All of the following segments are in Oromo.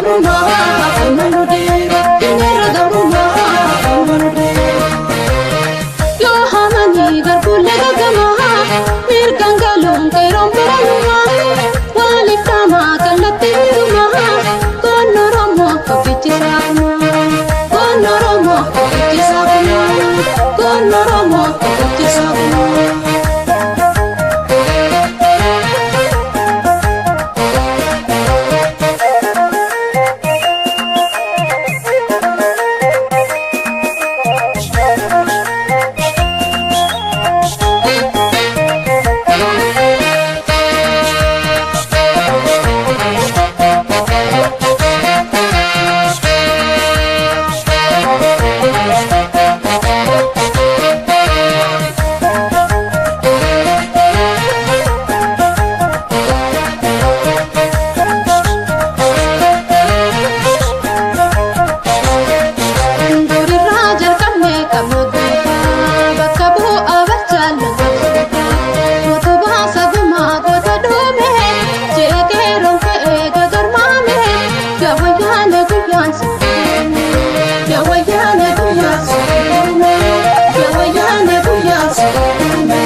gabrummaa falmannu dhiiroo. Diinarra gabrummaa falmannu dhiiroo. Yoo hamanii garbuulee gaggamaa mirgaan galuun qeeroon baranumaa waliif dhaamaa kallattii hundumaa goon Oromoo tokkichisaa kumaa. Goon Oromoo tokkichisaa kumaa. Goon Oromoo tokkichisaa kumaa. Durirraa jalqabnee qabna guutaa bakka bu'aa barjaa lafa utubaa sagumaa goota dhume jeeqeeroon ka'ee gagarmaame yaa wayyaane guyyaan suume yaa wayyaane guyyaan suume yaa wayyaane guyyaan suume.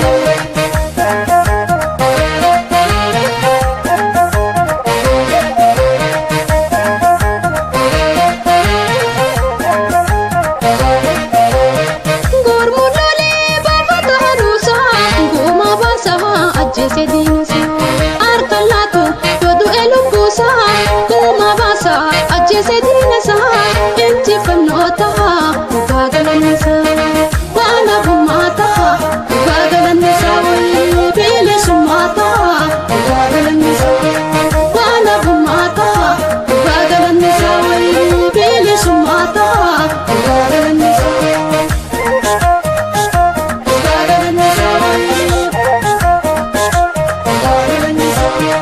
Gurmuun lolee baafata haruusaa gumaa baasaa ajjeese diinasaa harka laatu yoo du'e lubbuusaa gumaa baasaa ajjeese diinasaa.